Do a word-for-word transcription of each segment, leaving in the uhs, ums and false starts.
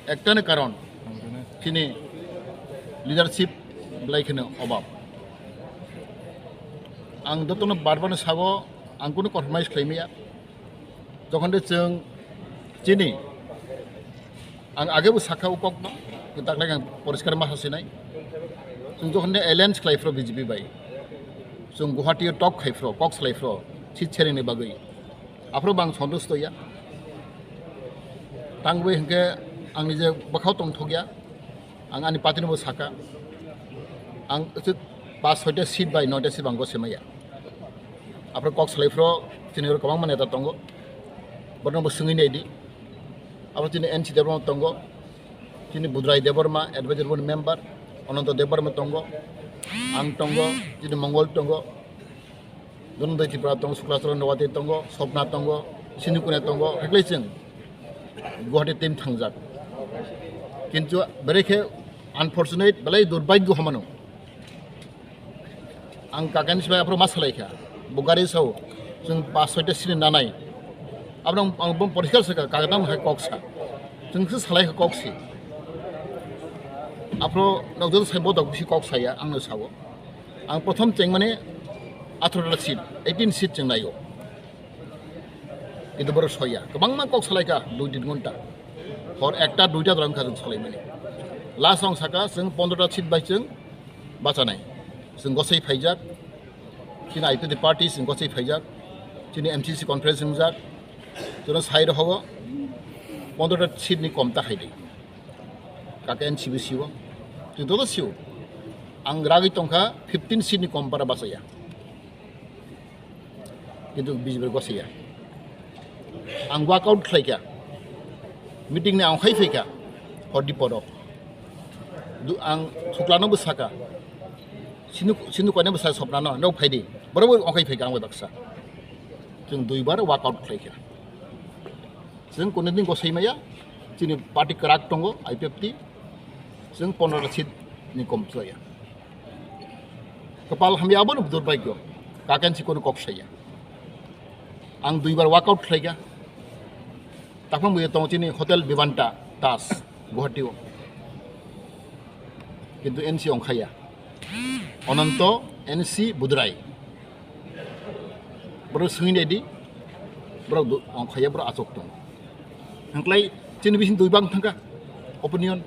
Ektani karon, chini leadership belai kheno obab. Ang jotono bar bar sago, ang kunu compromise khlai maya. Jokhon de chwng chini, ang age bo sakha o kokno, daklai ang poriskar ma hasinai. Chwng jokhon de alliance khlai phro B J P bai, chwng Guwahati o talk khai phro, kok salai phro, seat sharing ni bagwi. Aphro bang sontusto ya. Tangwi hwnkhe ang nije bwkhao tongthok ya. Ang ani party no bo saka. Ang uchu pas soita seat bai noita seat bang gose maya. Aphro kok salai phro chini oro kwbangma neta tongo. Borno bo swngwi nai di. Aphro chini N C Debbarma tongo. Chini Budrai Debbarma, advisor board member. Ananto Debbarma tongo. Ang tongo. Chini Mongol tongo. Dhananjay Tripura tongo, Sukla Charan Rawati tongo, Swapna tongo, Sindhu Kanya tongo, haklai chwng Guwahati team thangjak. Kintu berekhe unfortunate, belai durbhagyo hamano. Ang kakani sibai aphro ma salai kha, bo gari sao, chwng pas soita sini nanai. Abro ang, ang bom poriskar sakha, kagadam hai kok sa. Chwng se salai kha kok si. Aphro nokjor sai bodok bisi kok saya, ang no sao. Ang prothom chengmani atharota seat, eighteen seat chengnaio. Kintu borok soya. Kwbangma kok salaikha dui tin ghonta. Hor ekta duita dorong kha chwng salaimani. Last ang saka chwng pondrota seat bai chwng bachanai. Chwng gosai phaijak. Chini I P F T party chwng gosai phaijak. Chini M C C conference wngjak. Chwngno sai rw hogo pondrota seat ni kom ta khaidi. Kake N C B C o. Chwng joto sio. Ang ragwi tongkha fifteen seat ni kom para bachaya. Kintu B J P gosaya. Ang walk out khlaikha. Meeting ni ang khai phaikha. Hordi poro. Du-, ang Suklano bo saka. Sinu, sinu koine bo sa Swapnano. Nok phaidi. Borok bo okai phaikha ang bai baksa. Chwng duibar walk out khlaikha. Chwng kunu din gosai maya, chini party kwrak tongo, I P F T, chwng pondro seat ni kom chaya. Kwpal hamya abono durbhagyo, kakensi kono kok saya. Ang duibar walk out khlaikha. Taphang buya tongo chini Hotel Vivanta Taj, Guwahati o. Kintu N C ongkhaya. Ononto N C Budrai. Borok swngwi naidi, borok du-, ongkhaya borok achuk tongo. Hwnklai chini bising dui bang thangkha opinion.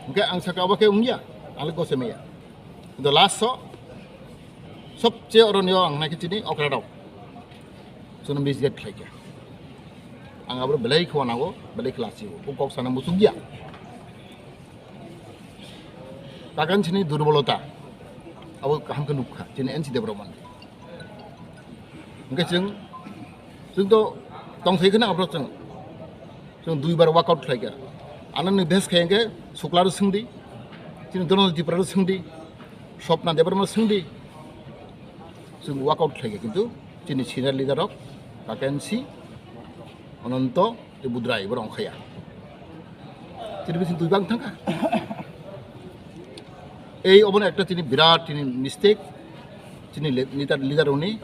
Hwnkhe ang saka obo khe wngya, ang le gose maya. Kintu last o sobche oroni o ang naikhe chini okra rok. Chwngno misguide khlaikha. Ang abo belai khe wanao, belai khe lachio. O kok sana muchukya. Kakan chini durbolota. Abo kaham khe nukha, chini N C Debbarma ni. Hwnkhe chwng, chwng to tongthai kheno abo chwng. Chwng duibar walk out khlaikha. Anoni bes khe hwnkhe Suklaro swngdi. Chini Dhananjay Tripuraro swngdi. Swapna Debbarma swngdi. Chwng walk out khlaikha, kintu chini senior leader rok, Kakensi, Ononto, tei Budrai, borok ongkhaya. Chini bising dui bang thangkha. Ei obono ekta chini birat chini mistake, chini le-, leader, leader rokni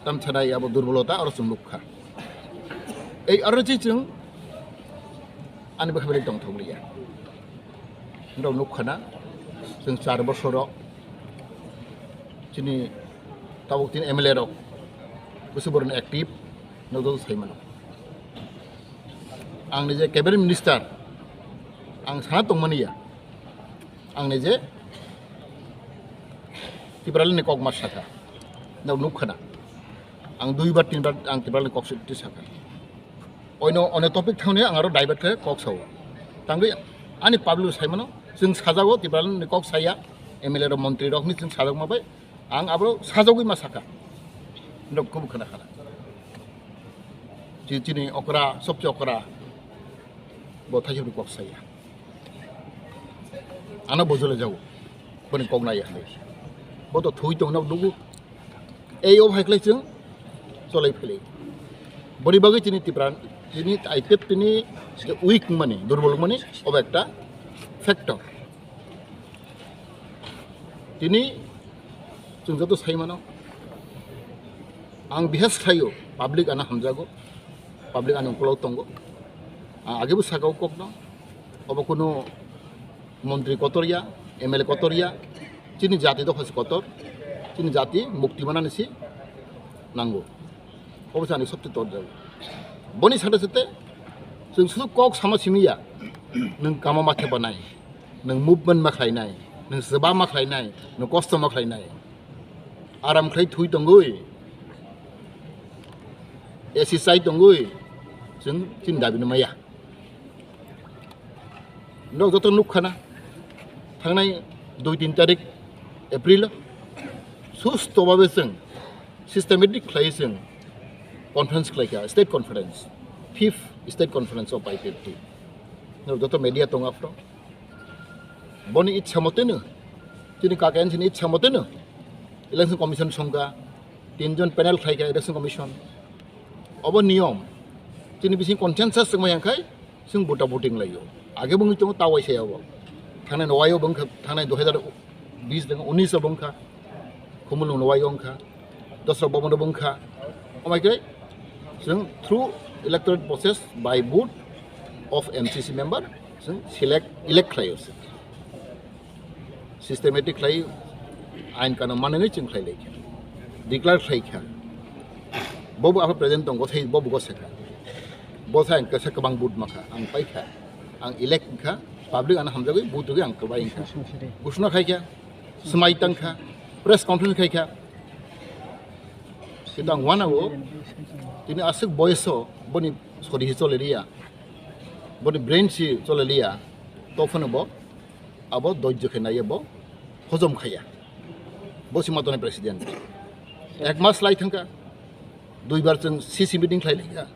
tamsanai abo durbolota oro chwng nukha. Ei aro chwng ani bwkha belai tongthok liya. Norok nukha na, chwng char bosoro chini tabuk tini M L A rok bwswk borokno active, norok joto sai mano. Ang nije cabinet minister, ang sana tongmani ya, ang nije Tipraland ni kok ma sakha, norok nukha na. Ang duibar tinbar ang Tipraland ni kok sukti sakha. Oino, oino topic thangni ang aro divert khe kok sao. Tangwi ani public sai mano, chwng sajago Tipraland ni kok saya, M L A rok, montri rokni chwng sajakma bai, ang abo sajagwi ma sakha. Norok kubu khana khana. Chi-, chini okra, sobche okra, bo thaisubri kok saya. Ano bojole jago. Boni kok nai hai. Bo to thui tong nok dugu. Ei o hai khlai chwng cholai philai. Boni bagwi chini Tipra, chini I P F T ni je weak mani, durbol mani, obo ekta factor. Tini chwng joto sai mano. Ang bihas khlaio, public ano hamjago. Public ani ukolog tongo. Ah, age bo saka o kokno. Obo kunu montri kotor ya, M L A kotor ya, chini jati dopha se kotor, chini jati mukti manani si nango. Obo se ani sobse tor jago. Boni sate sate chwng sudu kok sama simi ya, nwng kama ma thepa nai, nwng movement ma khlai nai, nwng swba ma khlai nai, nwng kosto ma khlai nai. Aram khlai thui tongwi, A C chai tongwi, chwng chini dabi no maya. Nok joto nuk khana, thangnai dui tin tarik April o susto babe chwng systematic khlai chwng conference khlai kha, state conference, fifth state conference of I P F T. Nok joto media tong afro. Boni itsa moteno, chini kaka N C ni itsa moteno, election commission songkha, tinjon panel khlai kha election commission. Obo niyom, chini bising consensus wngmai yang khai, chwng bota voting laio. Age bungwi tongo tawai saya obo. Thangnai nowaio bungkha, thangnai dui hajar bis deng unis o bungkha. Khumulwng nowaio wngkha. Dosra bobono bungkha. Omaike chwng through electoral process by vote of M C C member chwng select, elect khlaio chwng. Systematic khlai ain kanun manwi chwng khlai lai kha. Declare khlai kha. Bobo abo present tongo thai bobo go sekha. Bo sa ang kesa kwbang vote makha, ang pai kha. Ang elect kha, public ano hamjagwi vote rwgwi ang kwbai kha. Gusno khai kha, swmai tang kha, press conference khai kha. Kintu ang wana o, tini aswk boyoso boni sori hi chole liya, boni brain si chole liya, to phano bo abo doijjo khe naiya bo hojom khaiya. Bo si matoni president. Ek mas lai thangkha, duibar chwng C C meeting khlai laikha.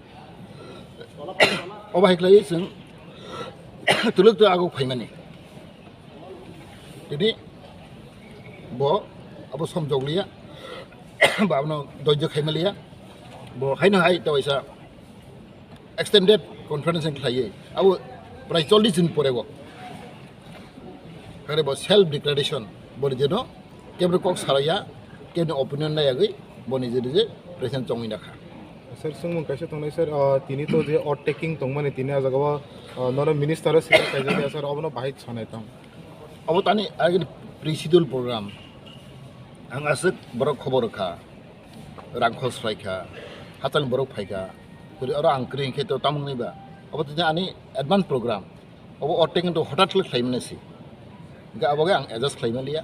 Obo hai khlai chwng tuluk to ago phaimani. Tini bo abo somjok liya, ba abono doijjo khaima liya. Bo haino hai to waisa extended conference khlaiwi abo prai chollish din pore bo. Kare bo self declaration bo ni jeno kebro kok saraya, kebni opinion nayagwi bo ni jeno je present chongwi nakha. Sir, sungmung kaisa tongnai, sir, ah, tini to je oath taking tongmani tini a jaga o, ah, nono minister o sita kaijak ya, sir, obono bahai sanai tong. Obo tani agini pre-schedule program. Ang aswk borok khobor rwkha, rang khos phaikha, hachal borok phaikha, kuri oro ang kring khe to tamung ni ba. Obo tini ani advance program. Obo oath taking to hotat khlai khlaimani si. Hingke abo khe ang adjust khlaimaliya.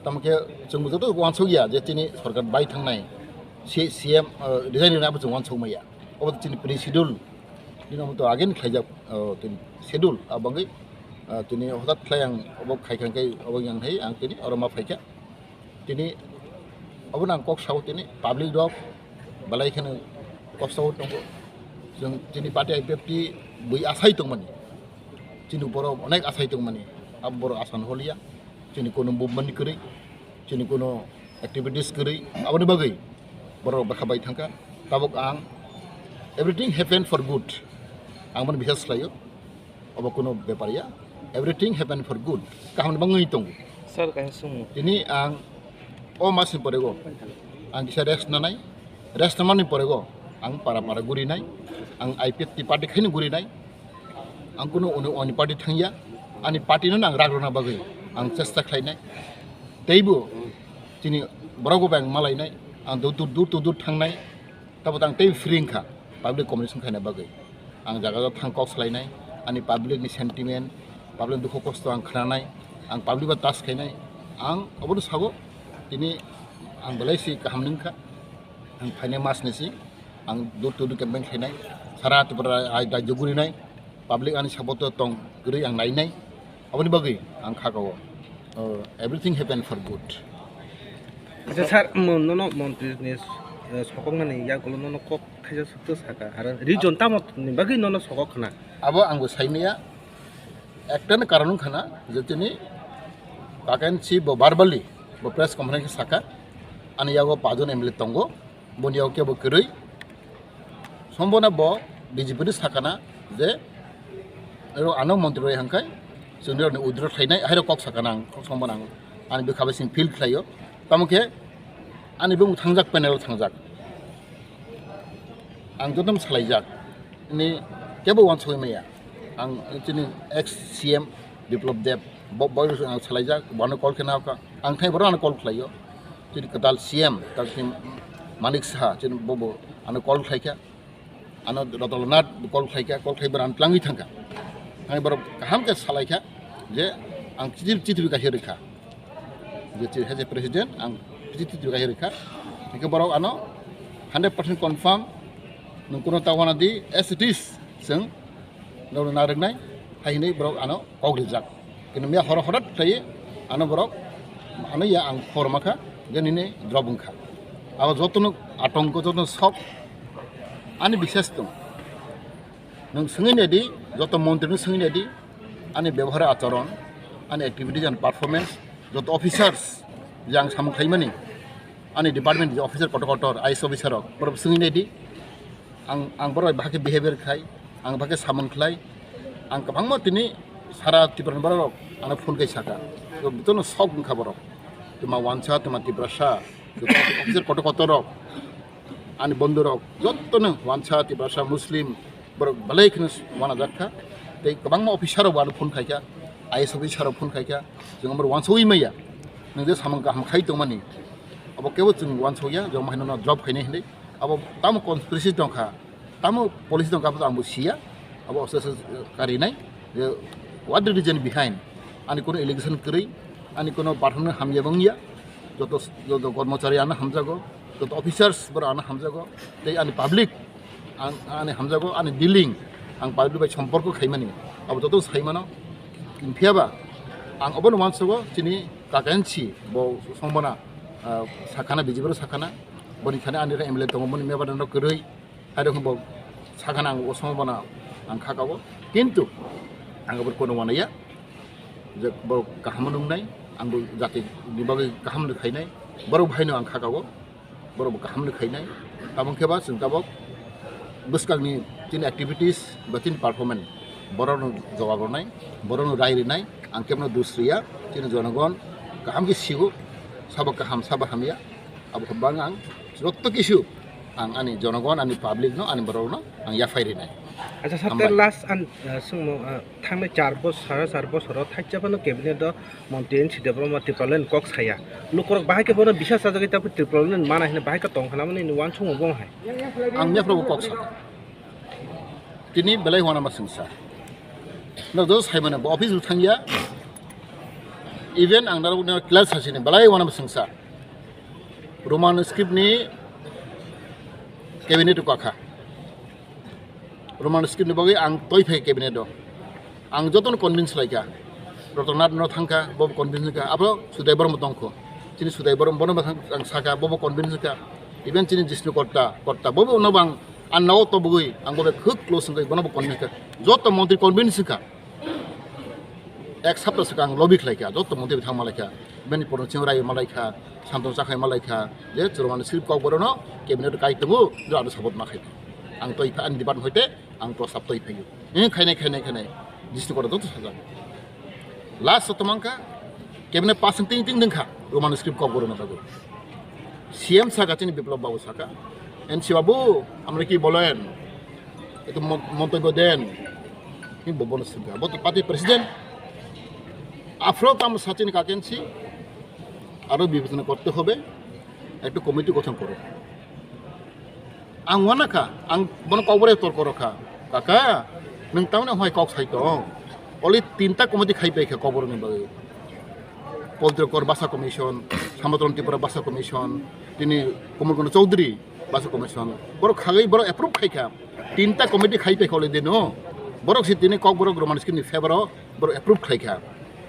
Tamo khe chwng bo joto wansuk ya je chini sorkar bai thangnai C-, C M, uh, resign rwnai abo chwng wansuk maya. Obo chini pre-schedule. Bini omo to again khlaijak, uh, tini schedule. Abo wngwi, uh, tini hotat khlai ang obo khai kha khe obo yang hai ang tini oro ma phaikha. Tini obono ang kok sao, tini public rok belai kheno kosto o tongo. Chwng chini party I P F T bui asai tongmani, chini borok onek asai tongmani, abo borok asa no holiya. Chini kono movement kwrwi, chini kono activities kwrwi, aboni bagwi borok bwkha bai thangkha. Tabuk ang everything happen for good, ang bono bisas khlaio. Obo kuno bepar ya. Everything happen for good. Kaham ni bangwi tongo. Sir, kaisa sungmung. Tini ang o mas ni pore go ang kisa rest nanai. Rest nanani pore go ang para para guri nai. Ang I P F T party khaini guri nai. Ang kuno oni, oni party thangya. Ani party no ang rag rwna bagwi ang chesta khlai nai. Teibo chini borok bo bang malai nai. Ang dur dur dur dur thangnai. Tabuk ang tei free wngkha public communication khaina bagwi. Ang jaga jagao thang kok salainai, ani public ni sentiment, public dukhu kosto ang khnanai, ang public bai touch khainai. Ang obono sago, tini ang belai si kaham wngkha. Ang phainai mas ni si ang door to door campaign khainai, sara Tripura rai-, rajyo gurinai. Public ani support o tong kwrwi ang nainai. Aboni bagwi ang kha kao, uh, everything happen for good. Acha sir, mo-, nono montri ni, uh, sokoknani yagulo nono kok khaisa sukto saka. Aro region tamo ni bagwi nono sokok khna? Abo ang bo saimaya. Ekta ni karon wngkha na je tini vacancy bo verbally bo press conference saka. Ani yago pajon M L A tongo. Boni yago kebo kwrwi. Sombona bo B J P ni sakana je ero ano montri roi hangkai chwngni rokni withdraw khlainai, hairo kok sakana ang, kok sombona ang ani bwkha bai sing feel khlaio. Tamo khe ani bumung thangjak, panel o thangjak. Ang jotom salaijak. Ni kebo wansugwi maya. Ang chini ex C M Biplab Deb, bo, bo ang salaijak, bono call khe nahokha. Ang thai borok ano call khlaio. Chini kwtal C M, tak chini Manik Saha, chini bobo ano call khlaikha. Ano Rotolnath call khlaikha, call khlai borok ano tlangwi thangkha. Thangwi borok kaham khe salaikha je ang chitwi, chitwi kaisa rwkha. Je chini hai je president, ang chitwi, chitwi kaisa rwkha. Hingke borok ano hundred percent confirm, nwng kuno ta wana di, as it is, chwng nono narwknai, hai hinwi borok ano kok rijak. Kintu miya horo horat khlaiwi ano borok, ano ya ang khorma kha, je nini drop wngkha. Abo jotono atongko, jotono sok, ani bisas tong. Nwng swngwi naidi, joto montri no swngwi naidi, ani bebohar acharon, ani activities and performance, joto officers, je ang samung khlaimani, ani department je officer kotor kotor, I A S officer rok, borok swngwi naidi, ang, ang borok bai bahai behavior khai, ang bahai samung khlai, ang kwbangma tini sara Tripura ni borok rok ano phone khai saka, jotono sok wngkha borok, tuma wansa, tuma Tiprasa, joto officer kotor kotor rok, ani bondhu rok, jotono wansa, Tiprasa, Muslim, borok belai kheno wanajak kha. Tei kwbangma officer rok bo ano phone khaikha, I A S officer rok phone khaikha, chwng omo wansugwi maya. Nwng je samung kaham khai tongmani, abo kebo chwng wansugya, je omo haino no drop khainai hinwi. Abo tamo conspiracy tongkha, tamo policy tongkha, abo ang bo siya. Abo osa osa karinai, je what the reason behind, ani kono allegation kwrwi, ani kono barhano hamya bangya, joto, joto kormochari ano hamjago, joto officers borok ano hamjago, tei ani public ang, ani hamjago, ani dealing, ang public bai somporko khaimani, abo joto saimano. Phiya ba ang obono wansugo, chini kakensi bo songmana, ah, sakhana, B J P rok sakhana, boni thani ani M L A tongo, boni mebadan rok kwrwi, hai rok bo sakhana, ang o songmana ang khakao, kintu ang abo kono wanaya, je borok kaham nungnai, ang bo jati ni bagwi kaham no khainai, borok bhaino ang khakao. Borok bo kaham no khainai. Tamo khe ba chwng tabok bwskangni chini activities ba chini performance borokno jawab rwnai, borokno rai rwnai, ang kebono dus rwya, chini jonogon kaham khe sigo, sabo kaham sabo hamya, abo khe bang ang joto kisu ang ani jonogon, ani public no, ani borokno ang yaphai rwnai. Acha, sir, hambai. Last an, uh, swngmung, uh, thangnai char bosor, sara char bosoro thaisa phano cabinet o montri N C Debbarma Tipraland kok saya. Lukurok bahai khe bono bisas chajagwi tabuk Tipraland mana hino bahai khe tong hwnamani nini wansukmung bo hai. Ang yaphrago kok sa. Tini belai wanama swngsa. No do saimano bo office bo thangya. Even ang naro clear sasini belai wanama swngsa. Roman script ni cabinet o kakha. Roman script ni bagwi ang toi phai cabinet o. Ang jotono convince khlaikha. Rotanath no thangkha, bobo convince wngkha. Abo Sudai Borom tongkho. Chini Sudai Borom bono ang saka, bobo convince wngkha. Even chini Jishnu Kotta, Kotta, bobo no bang ang nao tobogwi, ang bobo khuk close wngkha, bono bo convince wngkha. Joto montri convince wngkha. Ek sapta swkang lobby khlaikha, joto montri thang malaikha, bini porno chini rai malaikha, samtong chakhai malaikha, je chwrwngmani script kok borokno cabinet kai tongo, je ano support ma khaikha. Ang toi pha ani department hoite ang to sap toi phaio. Ni khainai, khainai, khainai, district court joto sajak. Last o tomangkha, cabinet pass ting ting dengkha, Roman script kok borokno bagwi. C M saka chini Biplab babu saka, N C babu, amra ki bolen? Ektu mon-, মন্তব্য দেন। কিন্তু ববন সিংহ, বলতে party president, Afro তাম সাচিন কাকেনসি, আরো বিবেচনা করতে হবে, একটা কমিটি গঠন করো। Ang wanakha, ang bono kokbore tor korokha, kaka, nwng tamni hwnwi kok sai tong? Oli tinta committee khai paikha kokborokni bagwi. Pabitra Kor Bhasha Commission, Samataran Tripura Bhasha Commission, tini Komol Kono Chowdhury Bhasha Commission, borok khagwi borok approve khaikha. Tinta committee khai paikha already no. Borok se tini kokborok Roman script ni favor o borok approve khlaikha.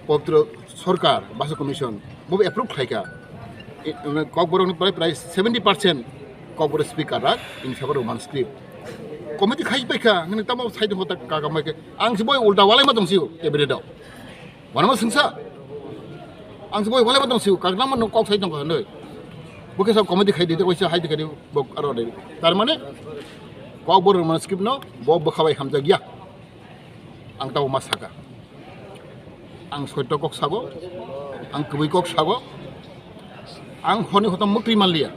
Pabitra Sarkar Bhasha Commission bo approve khlaikha. I, kokborok ni prai prai seventy percent kokborok speaker rak in favor Roman script. Committee khai paikha, nini tamo sai tongkha kaka mai khe. Ang se boi ulta walai ma tong sio, cabinet o. Wanama swngsa. Ang se boi walai ma tong sio, kaknang ma nung kok sai tongkha hinwi. Bo khe sa committee khai di, tei kaisa hai di khai di, bo aro dai. Tar mane, kokborok Roman script no, bo bwkha bai hamjak ya. Ang tabo ma saka. Ang soito kok sago, ang kwbwi kok sago, ang honi hotom mwktwi manliya.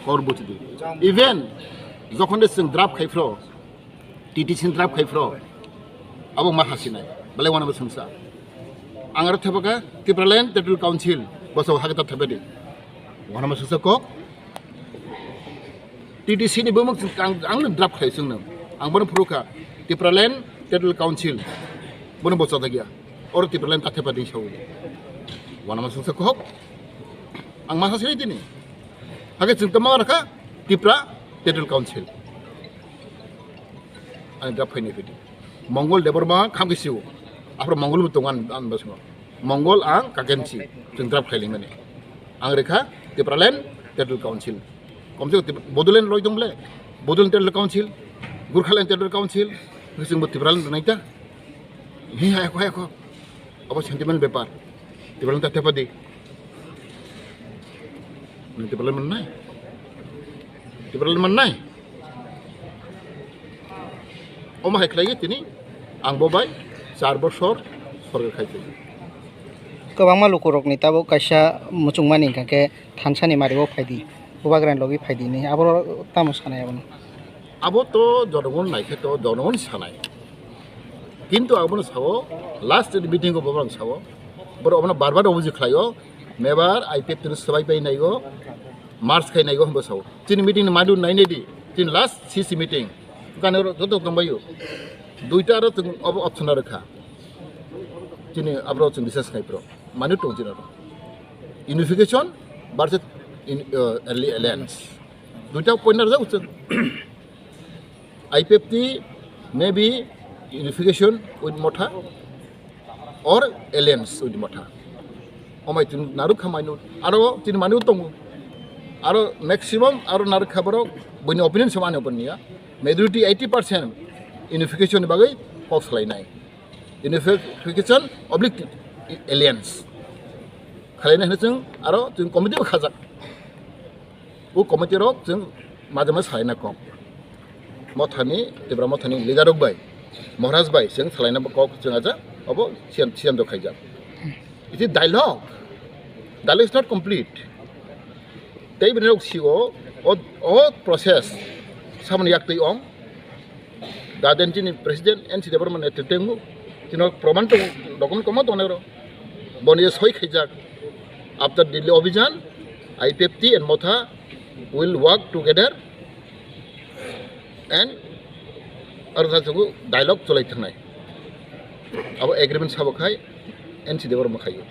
Kor buchidi. Even Jokhon de chwng draft khai phro, T T C ni draft khai phro, abo ma hasinai, belai wanama sungsa. Ang aro thepaka Tipraland Territorial Council, bosao hake ta thepadi. Wanama sungsa kok. T T C ni bumung chwng ang, ang draft khai chwngno. Ang bono phurukha Tipraland Territorial Council, bono bocha dagya. Oro Tipraland ta thepadi sawi. Wanama sungsa kok. Ang ma hasinai tini. Hake chwng tamo rakha Tipra Territorial Council. Ani draft phainai phaidi. Mongol Debbarma khamkhe sio. Aphro Mongol bo tongo an, an basmo. Mongol ang kakensi chwng draft khailaimani. Ang rekha Tipraland Territorial Council. Komse kom Tip-, Bodoland loi dong ble. Bodoland Territorial Council, Gurkhaland Territorial Council, chwngbo Tipraland naita. Hi hai ko hai ko. Abo sentiment bepar. Tipraland ta thepadi. Nang Tipraland mannai. Tipraland mannai. Omo hai khlai tini ang bo bai char bosor sorkar khai tong. Kwbangma lukurokni tabuk kaisa muchungmani hwnkha khe thansani mario phaidi, bubagrani logi phaidi hinwi abo tamo sanai abono? Abo to jonogon naikhe to jonogon sanai. Kintu abono sao, last meeting o bobrang sao, boro abono bar bar obuji khlaio, mebar I P F T no swbai pai naigo, march khai naigo hwnba sao. Chini meeting ni madu nainai di, chini last C C meeting. Kani oro joto tongbaio. Duita aro chwng obo option aro kha. Chini abro chwng research khai pro. Manu tong chini aro. Unification versus in, uh, alli-, alliance. Duita point aro jak chwng. I P F T may be unification with Motha or alliance with Motha. Omai tin naruk kha manu, aro tin manu tongo. Aro maximum aro naruk kha borok, buini opinion sama ani opinion ya. Majority eighty percent unification ni bagwi kok salainai. Unification oblique alliance. Khalainai hwnwi chwng aro chwng committee bo khajak. O committee rok chwng majama salaina kok. Mothani, Tipra Mothani leader rok bai, Maharaj bai chwng salaina kok chwng aja, obo siyam, siyam do khaijak. It is dialogue. Dialogue is not complete. Tei bini rok sio, o, o process samani yak twi ong. Daden chini president N C Debbarma netrite wngo. Chini proman tong, document kwbangma tongnai oro. Boni soi khaijak. After Delhi Abhijan, I P F T and Motha will work together and aro sa chugo dialogue cholai thangnai. Abo agreement sabo khai N C Debbarma khaio.